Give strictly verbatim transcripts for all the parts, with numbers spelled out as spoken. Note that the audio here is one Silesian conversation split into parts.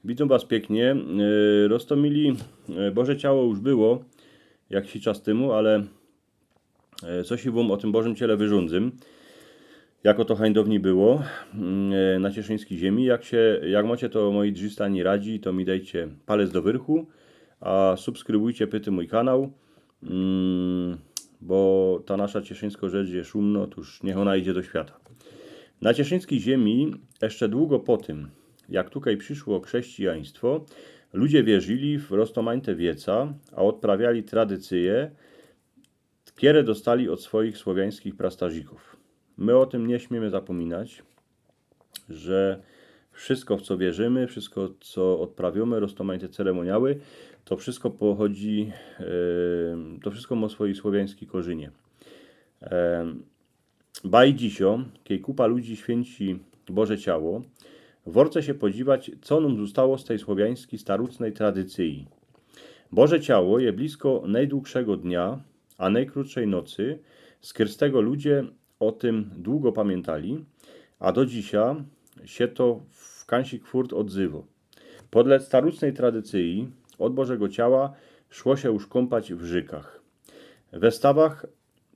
Witōm was piyknie. E, Roztomili, e, Boże Ciało już było jakiś czas tymu, ale, e, coś wōm ô tym Bożym Ciele wyrządzym. Jako to hańdowni było, mm, e, na cieszyńskij ziemi. Jak sie, jak mocie to, moi drzistani, radzi, to mi dejcie palec do wyrchu, a subskrybujcie, pyty, mōj kanał, mm, bo ta nasza cieszyńsko rzecz je szumno, tōż niych ôna idzie do świata. Na cieszyńskij ziemi jeszcze długo po tym, jak tukej przyszło chrześcijaństwo, ludzie wierzyli w roztōmańte wieca, a ôdprawiali tradycyje, kere dostali ôd swojich słowiańskich prastarzików. My ô tym niy śmiymy zapōminać, że wszystko, w co wierzymy, wszystko, co ôdprawiōmy, roztōmańte ceremoniały, to wszystko pochodzi, e, to wszystko mŏ swoje słowiańskie korzynie. E, Baj dzisiŏ, kej kupa ludzi świynci Boże Ciało, worce sie podziwać, co nōm zōstało z tyj słowiańskij starucnyj tradycyje. Boże Ciało je blisko nojdłuższego dnia, a nojkrōtszej nocy, skyrz tego ludzie ô tym długo pamiyntali, a do dzisiŏ sie to w kajsik furt ôdzywo. Podle starucnyj tradycyje ôd Bożego Ciała szło sie już kōmpać w rzykach. We stawach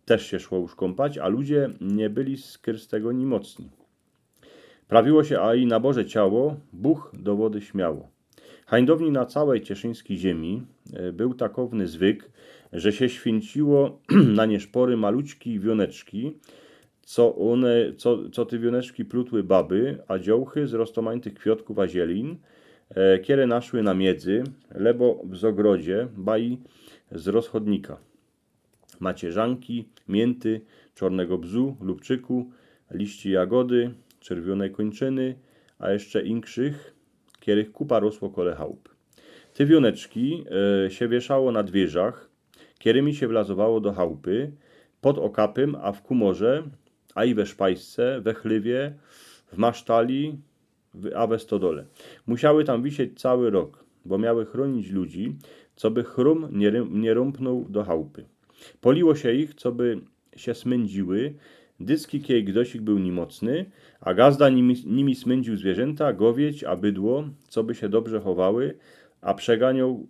tyż sie szło już kōmpać, a ludzie niy byli skyrz tego nimocni. Prawiło sie aj na Boże Ciało buch do wody śmiało. Hańdowni na cołkij cieszyńskij ziemi, e, bōł takowny zwyk, że sie świynciło na niy szpory maluczki wiōneczki, co ône, co, co te wiōneczki plutły baby, a dziołchy z roztōmańtych kwiŏtkōw a zielin, e, kere naszły na miedzy, lebo w zogrodzie, baj z rozchodnika. Macierzanki, miyńty, czornego bzu, lubczyku, liści jagody, czerwiōnej kōńczyny, a jeszcze inkszych, kerych kupa rosło kole chałup. Te wiōneczki, e, sie wiyszało na dwiyrzach, kerymi sie wlazowało do chałupy, pod ôkapym, a w kōmorze, a i we szpajsce, we chlywie, w masztali, w, a we stodole. Musiały tam wisieć cołki rok, bo miały chrōnić ludzi, coby chrōm niy rym-, niy rōmpnōł do chałupy. Poliło sie ich, coby sie smyndziły, dycki, kej gdosik bōł nimocny, a gazda nimi, nimi smyndziōł zwiyrzynta, gowieć, a bydło, coby sie dobrze chowały, a przeganiōł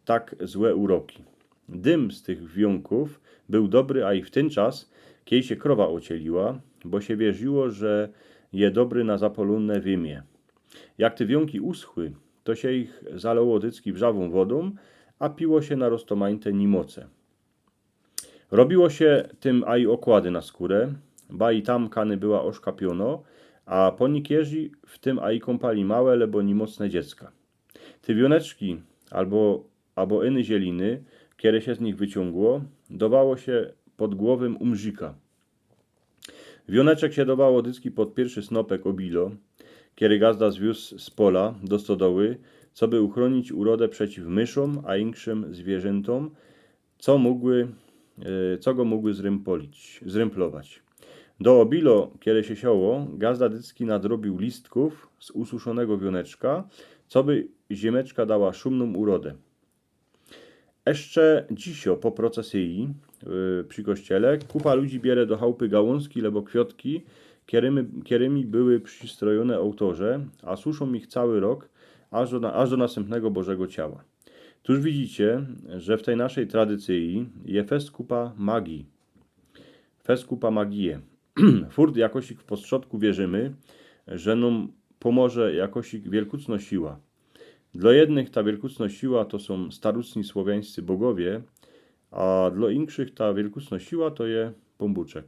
tak złe uroki. Dym z tych wiōnkōw bōł dobry aj w tyn czas, kej sie krowa ôcieliła, bo sie wierziło, że je dobry na zapolōne wymie. Jak te wiōnki uschły, to sie ich zalało dycki wrzawōm wodōm, a piło sie na roztōmańte nimoce. Robiło sie tym aj ôkłady na skōrze, baj tam kany była ôszkapiōno, a po nikierzi w tym aj kōmpali małe, lebo nimocne dziecka. Te wiōneczki, albo, abo iny zieliny, kere sie z nich wyciōngło, dowało sie pod głowym umrzika. Wiōneczek sie dowało dycki pod piyrszy snopek ôbilo, kery gazda zwiōz z pola do stodoły, coby uchrōnić uroda przeciw myszōm a inkszym zwiyrzyntom, co mogły, e, co go mogły zrympolić, zrymplować. Do ôbilo, kere sie sioło, gazda dycki nadrobiōł listkōw z ususzōnego wiōneczka, coby zymeczka dała szumnōm uroda. Jeszcze dzisiŏ po procesyji, y, przi kościele, kupa ludzi biere do chałupy gałōnzki lebo kwiŏtki, kerymi, kerymi były przistrojōne ôłtŏrze, a suszōm ich cołki rok, aż do na-, aż do nastympnego Bożego Ciała. Tōż widzicie, że w tyj naszyj tradycyji je fest kupa magii. Fest kupa magije. Furt jakosik w postrzodku wierzymy, że nōm pōmoże jakosik wielkucnŏ siła. Dlŏ jednych ta wielkucnŏ siła to sōm starucni słowiańscy bogowie, a dlŏ inkszych ta wielkucnŏ siła to je Pōnbōczek.